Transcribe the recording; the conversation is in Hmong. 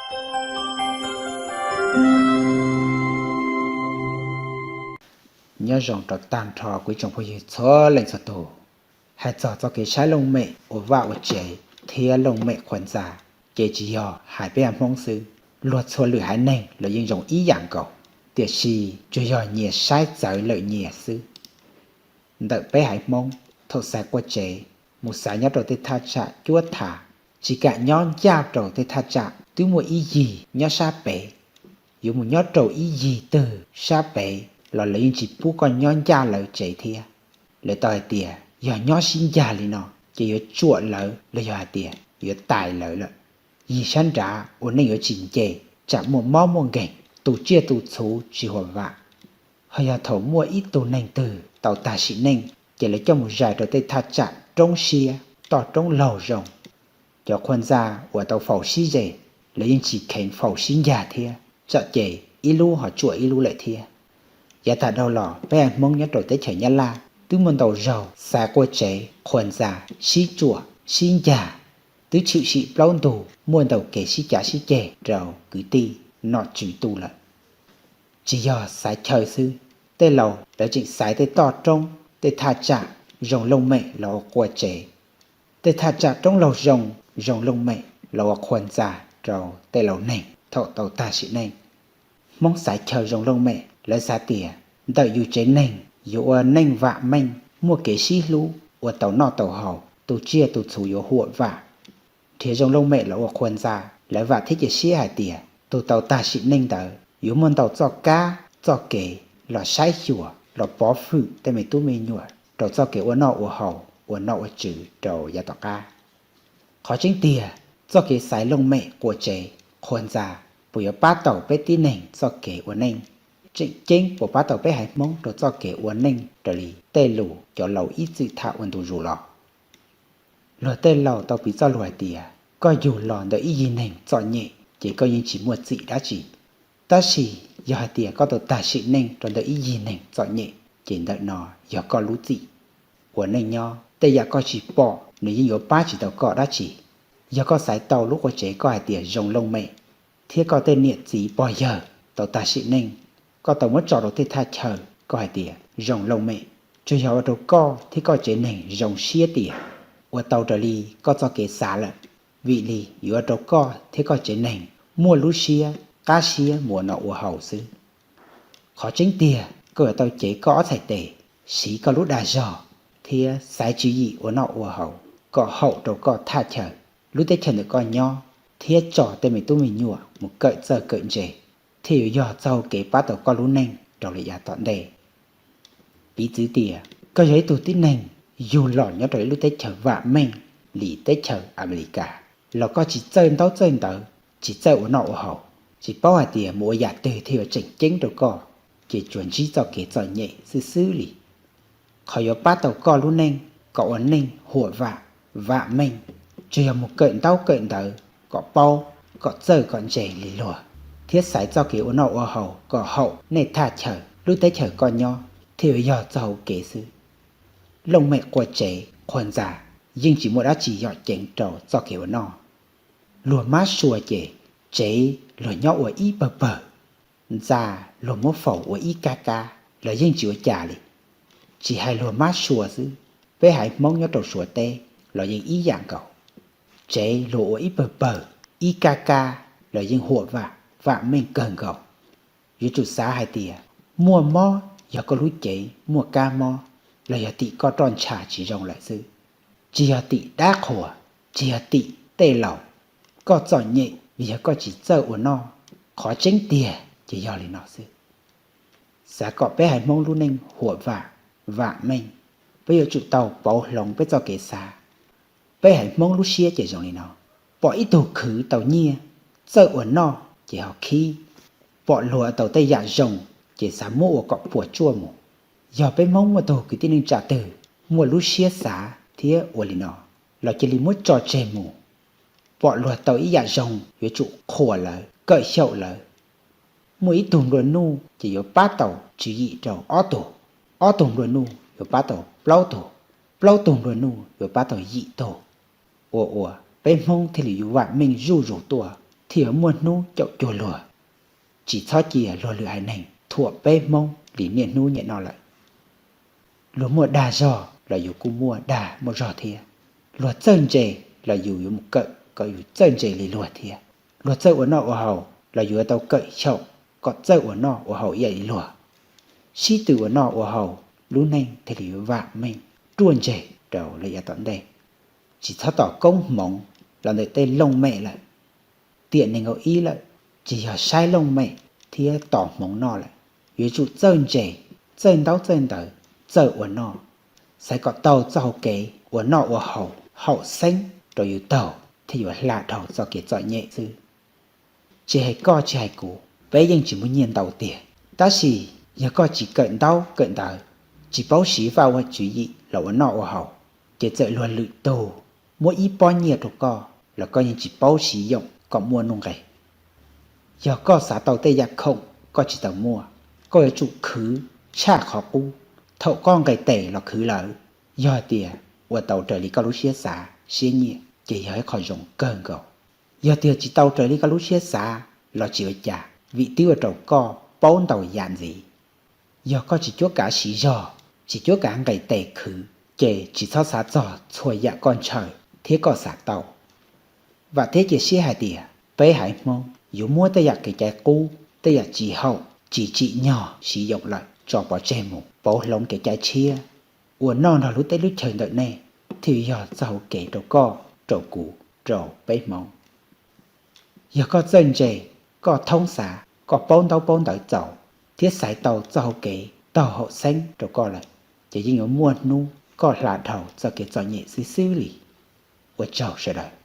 Nyob zoo rau tag nrho kuv ib tsoom phooj ywg txhua leej txhua tus. Hais txog txoj kev saib looj mem ua vaj ua tsev thiab looj mem qhua ntxa, ces tsis yog hais peb haiv Hmoob xwb, luag txhua lwm haiv neeg los yeej zoo ib yam nkaus, tiam sis tsuas yog nyias saib txawv lawm nyias xwb. Ntawm peb haiv Hmoob, thaum xaiv qua tsev, mus xaiv nyob rau tej thaj tsam cuab tham, tsis kam nyob ncaj rau tej thaj tsam twb muaj ib yig nyob sab pem. Yuav mus nyob rau ib yig twg sab pem los lawv yeej tsis pub koj nyob ncaj lawv tsev thiab. Lawv tau hais tias yog nyob sib ncag li no ces yuav tsuam lawv los yog hais tias yuav tais lawv lawm. Yig sab nrad ua neej yuav tsis nce, tsam muaj mob muaj nkeeg, tu tsiaj tu txhuv tsis huam vam. Ho yog thaum muaj ib tug neeg twg tau tag sim neej, ces lawv coj mus zais rau tej thaj tsam roob siab, toj roob laug zoo. Cov qhua ntxa uas tau faus sib ze, lawv yeej tsis kheev faus sib ncag thiab, tsam ces ib lub ho tsuam ib lub lawm thiab. Yav tas dhau los peb haiv Hmoob nyob rau teb chaws Nyab Laj twb muaj ntau zaug xaiv qua tsev qhua ntxa, sib tsuam sib ncag, twb tshwm sim plaub ntug muaj ntau kev sib cav sib ceg rau kwv tij nom tswv tu lawm. Tsis yog xaiv chaw xwb, tej laus lawv tseem xaiv tej toj roob, tej thaj tsam zoo looj mem los ua qua tsev, tej thaj tsam roob laug zoo, zoo looj mem los ua qhua ntxa rau tej laus neeg thaum tau tag sim neej. Hmoob xaiv chaw zoo looj mem, lawv xav tias ntawm yus tsev neeg yuav ua neej vam meej, muaj kev sib hlub, ua tau noj tau haus, tu tsiaj tu txhuv yuav huam vam. Nrhiav zoo looj mem los ua qhua ntxa, lawv vam thiab cia siab hais tias tus tau tag sim neej ntawd yuav muaj ntau txoj kab txoj kev los saib xyuas, los pov hwm tej me tub me nyuam rau txoj kev ua noj ua haus, ua nom ua tswv rau yav tom qab. Qhov tseeb tiag, txoj kev xaiv looj mem qua tsev, qhua ntxa puas yuav pab tau peb tib neeg txoj kev ua neej? Tseem ceeb puas pab tau peb haiv Hmoob rau txoj kev ua neej raws li tej lus cov laus ib txwm tham ua ntu zus los? Luag tej laus tau piv txoj lus hais tias koj yug los ntawm ib yig neeg txom nyem ces koj yeej tsis muaj txim dab tsi. Tab sis yog hais tias koj tau tag sim neej rau ntawm ib yig neeg txom nyem, ces ntawm no yog koj lub txim. Ua neej nyob tej yam koj tsis pom nws yeej yuav pab tsis tau koj dab tsi. Yog koj xaiv tau lub qua tsev koj hais tias zoo looj mem, thiab koj tej niam txiv pog yawg tau tag sim neej, koj tau muab tso rau tej thaj chaw koj hais tias zoo looj mem, tsuas yog ua rau koj thiab koj tsev neeg zoo siab tias ua tau raws li koj txoj kev xav lawm, vim li yuav ua rau koj thiab koj tsev neeg muaj lub siab qab siab mus ua noj ua haus xwb. Qhov tseeb tiag, koj yuav tau cev koj ob txhais tes, siv koj lub dag zog, thiab xaiv tswv yim ua noj ua haus kom haum rau koj thaj chaw, lub teb chaws ntawm koj nyob, thiab tso tej me tub me nyuam mus kawm txawj kawm ntse, thiaj yuav yog txoj hau kev pab tau koj lub neej rau lwm yav tom ntej. Piv txwv tias koj yog ib tug tib neeg yug los nyob rau ib lub teb chaws vam meej li teb chaws Amelikas, los koj tsis txawj ntaub txawj ntawv, tsis txawj ua noj ua haus, tsis paub hais tias mus ua yam twg thiaj yuav tseem ceeb rau koj, ces tsuas ntsib txoj kev txom nyem xwb xwb li. Qhov yuav pab tau koj lub neej kom ua neej huam vam, vam meej, tsuas yog mus kawm ntaub kawm ntawv kom paub, kom txawj kom ntse li luag, thiab xaiv txoj kev ua noj ua haus kom haum nej thaj chaw, lub teb chaws koj nyob, thiaj yuav yog txoj hau kev xwb. Looj mem qua tsev qhua ntxa yeej tsis muaj dab tsi yom ceev rau txoj kev ua noj. Luag mab sua ces tsev luag nyob ua ib pawg pawg, ntxa luag muab faus ua ib kab kab los yeej tsis ua cas li. Tsis hais luag mab sua xwb, peb haiv Hmoob nyob rau Suav teb los yeej ib yam nkaus. Tsev luag ua ib pawg pawg, ib kab kab los yeej huam vam, vam meej kawg nkaus. Yuav tsum xav hais tias muaj mob yog koj lub cev muaj kab mob, los yog tim koj roj ntsha tsis zoo lawm xwb. Tsis yog tim dab qhuas, tsis yog tim tej laus, koj txom nyem vim yog koj tsis txawj ua noj. Qhov tseeb tiag ces yog li no xwb. Xav kom peb haiv Hmoob lub neej huam vam, vam meej, peb yuav tsum tau pauv hloov peb txoj kev xav. Peb haiv Hmoob lub siab ces zoo li no: pom ib tug khwv tau nyiaj, txawj ua noj ces ho khib. Pom luag tau tej yam zoo ces xav muab ua kom puas tsuaj mus. Yog peb Hmoob muaj tug kwv tij neej tsa twg muaj lub siab xav thiab ua li no, los cia li muab tso tseg mus. Pom luag tau ib yam zoo yuav tsum qhuas lawv, kawm xyaum lawv. Muaj ib tug nplua nuj ces yuav pab tau tswv yim rau ob tug, ob tug nplua nuj yuav pab tau plaub tug, plaub tug nplua nuj yuav pab tau yim tug. Ua ua peb Hmoob thiaj li yuav vam meej zuj zus tuaj, thiaj yuav muaj hnub caum cuag luag. Tsis txhob cia luag lwm haiv neeg thuam peb Hmoob li niaj hnub niaj no lawm. Luag muaj dag zog los yus kuj muaj dag muaj zog thiab. Luag txawj ntse los yus yuav mus kawm kom yus txawj ntse li luag thiab. Luag txawj ua noj ua haus los yus yuav tau kawm xyaum kom txawj ua noj ua haus ib yam li luag. Sib tw ua noj ua haus, lub neej thiaj li yuav vam meej ruaj ntseg rau lawm yav tom ntej. Tsis txhob tos koob hmoov los ntawm tej looj mem lawm. Tiam nees nkaum ib lawm, tsis yog saib looj mem thiab tos hmoov noj lawm. Yuav tsum txawj ntse, txawj ntaub txawj ntawv, txawj ua noj, xaiv kom tau txoj hauv kev ua noj ua haus haum xeeb rau yus taug thiaj yuav hla dhau txoj kev txom nyem xwb. Tsis hais koj tsis hais kuv, peb yeej tsis muaj nyiaj ntau tiag, tab sis yog koj tsis kawm ntaub kawm ntawv, tsis paub siv vaj ua tswv yim los ua noj ua haus, ces txawm luag lwm tus muab ib pob nyiaj rau koj los koj yeej tsis paub siv yoom kom muaj nuj nqes. Yog koj xav tau tej yam khoom koj tsis tau muaj, koj yuav tsum khwv tshaj qhov qub. Thaum koj nqes tes los khwv lawm, yog tias ua tau raws li koj lub siab xav siab nyiam ces yog ib qho zoo kawg nkaus. Yog tias tsis tau raws li koj lub siab xav los tsis ua cas, vim twb ua rau koj paub ntau yam ntxiv. Yog koj tsis cuab kav siv zog, tsis cuab kav nqes tes khwv, ces tsis txhob xav txog txhua yam koj ntshaw thiab koj xav tau. Vam thiab cia siab hais tias peb haiv Hmoob yuav muab tej yam kev cai qub, tej yam tsis haum tsis tsim nyog siv yoom lawm tso pov tseg mus, pauv hloov kev cai tshiab, ua noj nrog lub teb lub chaw ntawm nej, thiaj yog txoj hauv kev rau koj, rau kuv, rau peb Hmoob. Yog koj txawj ntse, koj thoob xav, koj paub ntaub paub ntawv txaus, thiab xaiv tau txoj hauv kev taug haum xeeb rau koj lawm, ces yeej yuav muaj hnub koj hla dhau txoj kev txom nyem xwb xwb li. Ua tsaug sawv daws.